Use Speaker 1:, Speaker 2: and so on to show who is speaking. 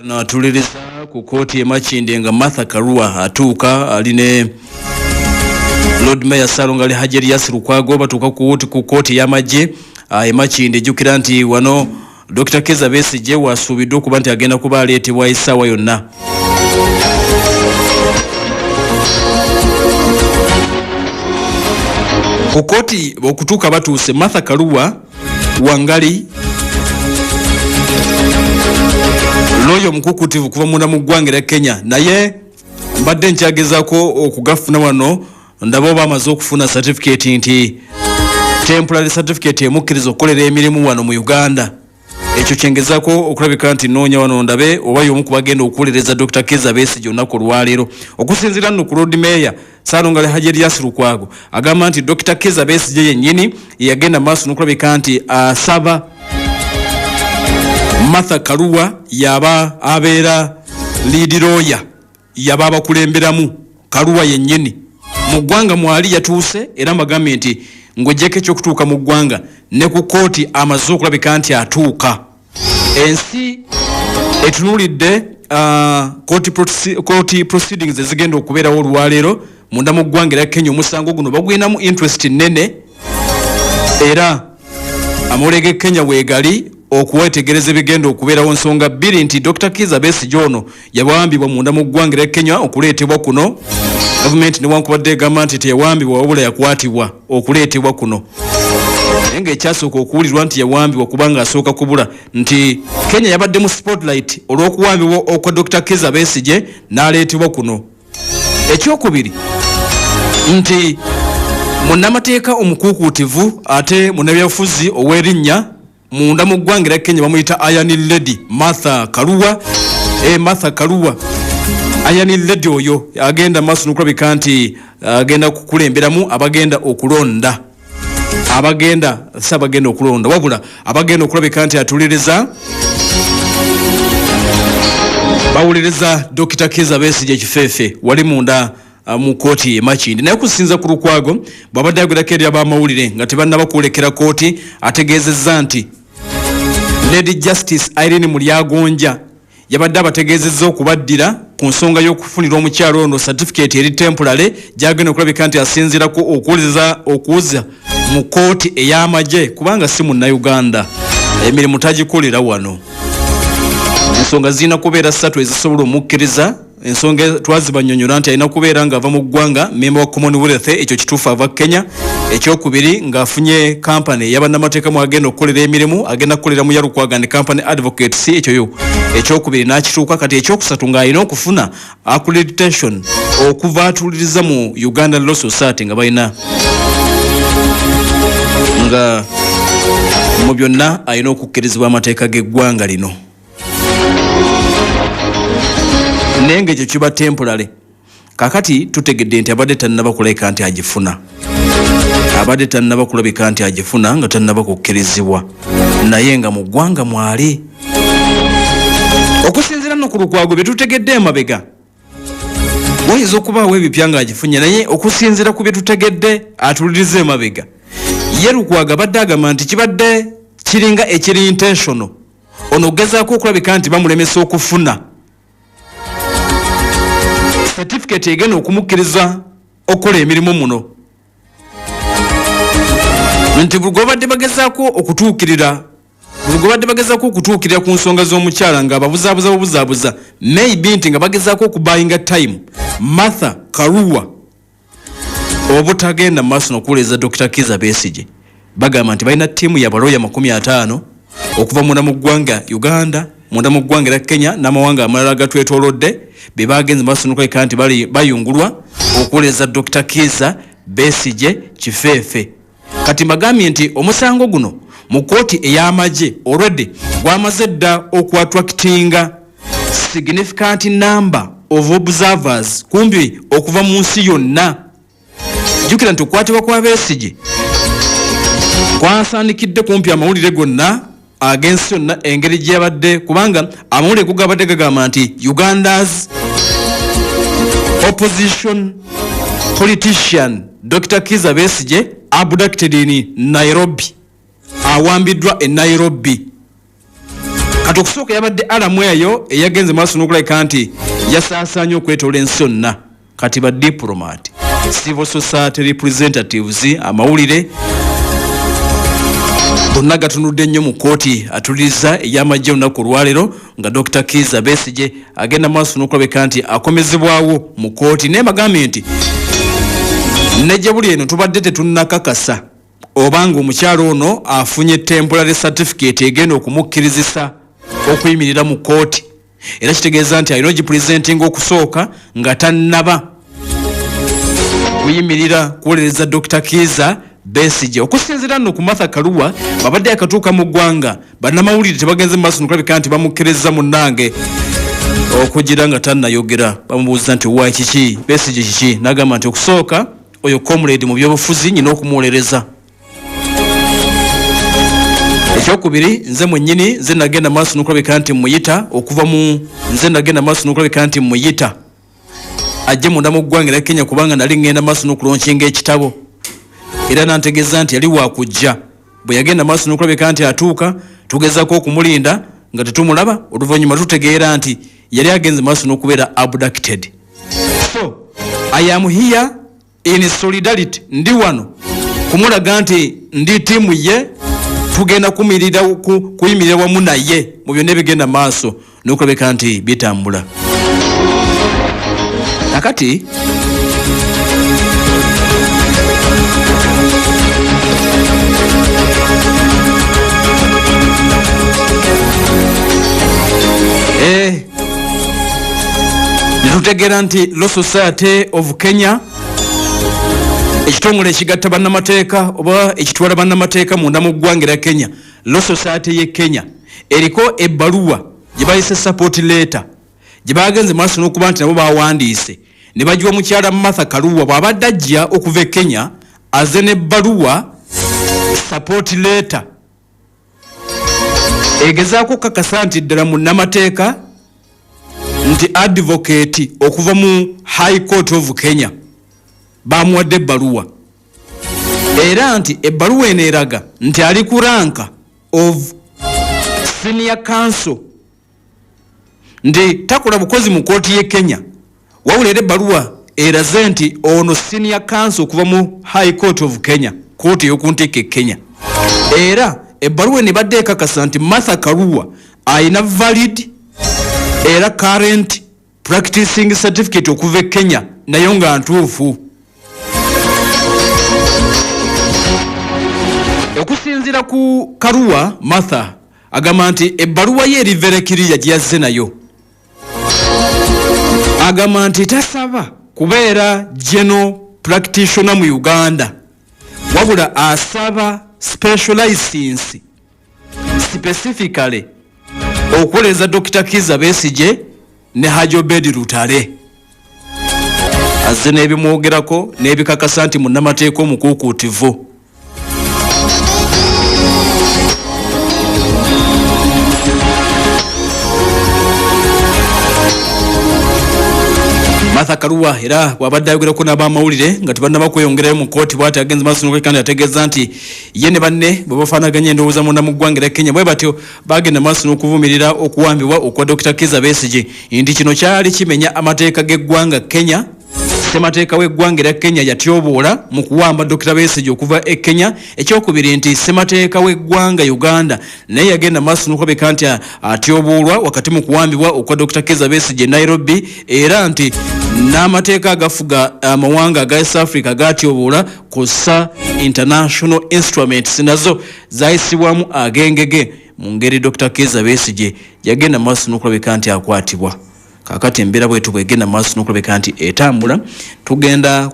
Speaker 1: Natuliriza ku kooti e Makindye nga Martha Karua atuuka ali ne Lord Mayor Ssalongo Ali Hajji Erias Lukwago batuuka ku kooti y'amagye e Makindye. Jjukira nti wano Dr. Kizza Besigye wasuubiddwa okuba nti agenda kuba aleetebwa essaawa yonna. Ku kooti okutuuka batuuse Martha Karua Wangali looya omukukutivu kuva munda mu ggwanga erya Kenya, naye mbadde nkyagezaako okugafuna wano ndaba oba amaze okufuna certificate nti temporary certificate emukkiriza okukolera emirimu wano mu Uganda. Ekyo kyengezaako okulabika nti nnoonya wano ndabe oba y'omu ku bagenda okuwolereza Dr. Kizza Besigye olunaku olwaleero. Okusinziira nno ku Lord Mayor Ssalongo Ali Hajji Erias Lukwago agamba nti Dr. Kizza Besigye yennyini yeyagenda maaso n'okulabika nti asaba Martha Karua yaba abeera lead lawyer, yaba abakulemberamu. Karua yennyini mu ggwanga mwali yatuuse era mbagambye nti ng'oggyeko ekyokutuuka mu ggwanga ne ku kkooti amaze okulabika nti atuuka. Ensi etunuulidde kooti proceedings ezigenda okubeerawo olwaleero munda mu ggwanga erya Kenya. Omusango guno bagulinamu interest nnene era amawulire g'e Kenya weegali okuwetegereza ebigenda okubeerawo. Nsonga bbiri nti Dr. Kizza Besigye ono yawambibwa munda mu ggwanga erya Kenya okuleetebwa kuno. Gavumenti newankubadde egamba nti teyawambibwa wabula yakwatibwa okuleetebwa kuno, naye ng'ekyasooka okuwulirwa nti yawambibwa kubanga asooka kubula nti Kenya yabadde mu spotlight olw'okuwambibwa okwa Dr. Kizza Besigye n'aleetebwa kuno. Ekyokubiri nti munnamateeka omukuukuutivu ate munnabyabufuzi ow'erinnya munda mu ggwanga erya Kenya bamuyita Iron Lady Martha Karua. Martha Karua Iron Lady oyo agenda maaso n'okulabika nti agenda kukulemberamu abagenda okulonda, abagenda si abagenda okulonda wabula abagenda okulabika nti atuliriza bawuliriza Dr. Kizza Besigye Kifeefe wali munda mu kkooti e Makindye. Naye okusinza ku Lukwago bw'abadde ayogerako eri ab'amawulire nga tebannaba kwolekera kkooti, ategeezezza nti Lady Justice Irene Mulyagonja yabadde abategeezezza okubaddira ku nsonga y'okufunira omukyalo ono certificate eri temporary gy'agenda okulabika nti asinziirako okuwuza mu kkooti ey'amagye kubanga si munnayuganda, emirimu tagikolera wano. Ensonga zirina kubeera ssatu ezisobola omukkiriza. Ensonga twazibanyonyola nti alina kubeera ng'ava mu ggwanga memba wa Commonwealth, ekyo kituufu ava Kenya. Ekyokubiri ng'afunye kampani ey'abannamateeka mw'agenda okukolera emirimu, agenda kukolera mu Lukwago and Company Advocates, ekyo yo ekyokubiri n'akituuka. Kati ekyokusatu ng'alina okufuna accreditation okuva atuuliriza mu Uganda Law Society nga balina nga mu byonna alina okukkirizibwa amateeka g'eggwanga lino, naye ng'ekyo kiba temporary. Kakati tutegedde nti abadde tannaba kulabika nti agifuna, abadde tannaba kulabika nti agifuna nga tannaba kukkirizibwa, naye nga mu ggwanga mwali. Okusinziira nno ku Lukwago bye tutegedde emabega, wayinza okubaawo ebipya ng'agifunye, naye okusinziira ku bye tutegedde atuliriza emabega, ye Lukwago abadde agamba nti kibadde kiringa ekiri intentional ono okugezaako okulabika nti bamulemesa okufuna certificate egenda okumukkiriza okukola emirimu muno, nti buli gwebadde bagezaako okutuukirira, buli gwebadde bagezaako okutuukirira ku nsonga z'omukyala nga babuzaabuza bubuzaabuza, maybe nti nga bagezaako okubayinga time Martha Karua obutagenda mu maaso n'okuwuliriza Dr. Kizza Besigye. Bagamba nti balina ttiimu ya balooya 50 okuva munda mu ggwanga Uganda, munda mu ggwanga era Kenya n'amawanga amalala agatwetoolodde be bagenze maaso n'okulabika nti bali bayungulwa okuwuliriza Dr. Kizza Besigye Kifeefe. Kati mbagambye nti omusango guno mu kkooti ey'amagye already gwamaze dda okuattractinga significant number of observers kumpi okuva mu nsi yonna. Jjukira nti okukwatibwa kwa Besigye kwasaanikidde kumpi amawulire gonna ag'ensi yonna engeri gye yabadde, kubanga amawulire go gabadde gagamba nti Uganda's opposition politician Dr. Kizza Besigye abducted in Nairobi, awambiddwa e Nairobi. Kati okusooka yabadde alamu eyo eyagenze maaso n'okulabika nti yasaasaanye okwetoola ensi yonna. Kati ba diplomat, civil society representatives, amawulire gonna gatunudde nnyo mu kkooti atuliriza ey'amagye olunaku olwaleero nga Dr. Kiiza Besigye agenda maaso n'okulabika nti akomezebwawo mu kkooti. Naye bagambye nti ne gye buli eno tubadde tetunnakakasa oba nga omukyalo ono afunye temporary certificate egenda okumukkirizisa okuyimirira mu kkooti, era kitegeeza nti alina ogipurezentinga okusooka nga tannaba kuyimirira kuwolereza Dr. Kiiza Besigye. Okusinziira nno ku Martha Karua, babadde akatuuka mu ggwanga, bannamawulire tebagenze mu maaso nokulabika nti bamukkirizza munnange okugira nga tannayogera. Bamubuuza nti wa kiki Besigye kiki, n'agamba nti okusooka oyo comrade mu byobufuzi nyina okumuwolereza. Ekyokubiri, nze mwennyini nze nagenda maaso n'okulabika nti muyita okuva mu nze nagenda maaso n'okulabika nti muyita ajje munda mu ggwanga erya Kenya, kubanga nali ŋŋenda maaso n'okulonkinga ekitabo, era nantegeeza nti yali wakujja. Bwe yagenda maaso n'okulabika nti atuuka, tugezaako okumulinda nga tetumulaba. Oluvannyuma tutegeera nti yali agenze maaso n'okubeera abducted. So I am here in solidarity, ndi wano kumulaga nti ndi tiimu ye, tugenda kuyimirira wamu naye mu byonna ebigenda maaso n'okulabika nti bitambula. Kakati netutegeera nti Law Society of Kenya, ekitongole ekigatta bannamateeka oba ekitwala bannamateeka munda mu ggwanga erya Kenya, Law Society ye Kenya eriko ebbaluwa gye bayise support letter gye bagenze maaso n'okuba nti nabo bawandiise ne bagiwa mukyala Martha Karua. Bw'abadde ajja okuva e Kenya, aze n'ebbaluwa support letter egezaako okukakasa nti ddala munnamateeka, nti advocate okuva mu High Court of Kenya bamuwadde ebbaluwa, era nti ebbaluwa eno eraga nti ali ku rank of senior counsel, nti takola bukozi mu kooti y'e Kenya, wabula era ebbaluwa eraze nti ono senior counsel okuva mu High Court of Kenya, kooti ey'okunteeka e Kenya. Era ebbaluwa eno ebadde ekakasa nti Martha Karua alina valid era current practicing certificate okuva e Kenya, nayo nga ntuufu. Okusinziira ku Karua Martha, agamba nti ebbaluwa ye eri very clear gye yazze nayo. Agamba nti tasaba kubeera general practitioner mu Uganda, wabula asaba special license specifically okuwolereza Dr. Kiiza Besigye ne Haji Obed Lutale. Azze n'ebimwogerako n'ebikakasa nti munnamateeka omukuukuutivu. Martha Karua era bw'abadde ayogerako n'abamawulire nga tebannaba kweyongerayo mu kkooti, bw'ati agenze maaso n'okwekanda ategeeza nti ye ne banne bwe bafaanaganya endowooza munda mu ggwanga erya Kenya, bwe batyo bagenda maaso n'okuvumirira okuwambibwa okwa Dr. Kiiza Besigye, nti kino kyali kimenya amateeka g'eggwanga Kenya. Ssemateeka w'eggwanga erya Kenya yatyoboola mu kuwamba Dr. Besigye okuva e Kenya. Ekyokubiri nti ssemateeka w'eggwanga Uganda naye yagenda maaso n'okulabika nti atyoboolwa wakati mu kuwambibwa okwa Dr. Kiiza Besigye e Nairobi, era nti n'amateeka agafuga amawanga aga East Africa gatyoboola kussa international instruments nazo zayisibwamu agengege mu ngeri Dr. Kiiza Besigye yagenda maaso n'okulabika nti akwatibwa. Kaakati embeera bwetu bwegenda maaso n'okulabika nti etambula, tugenda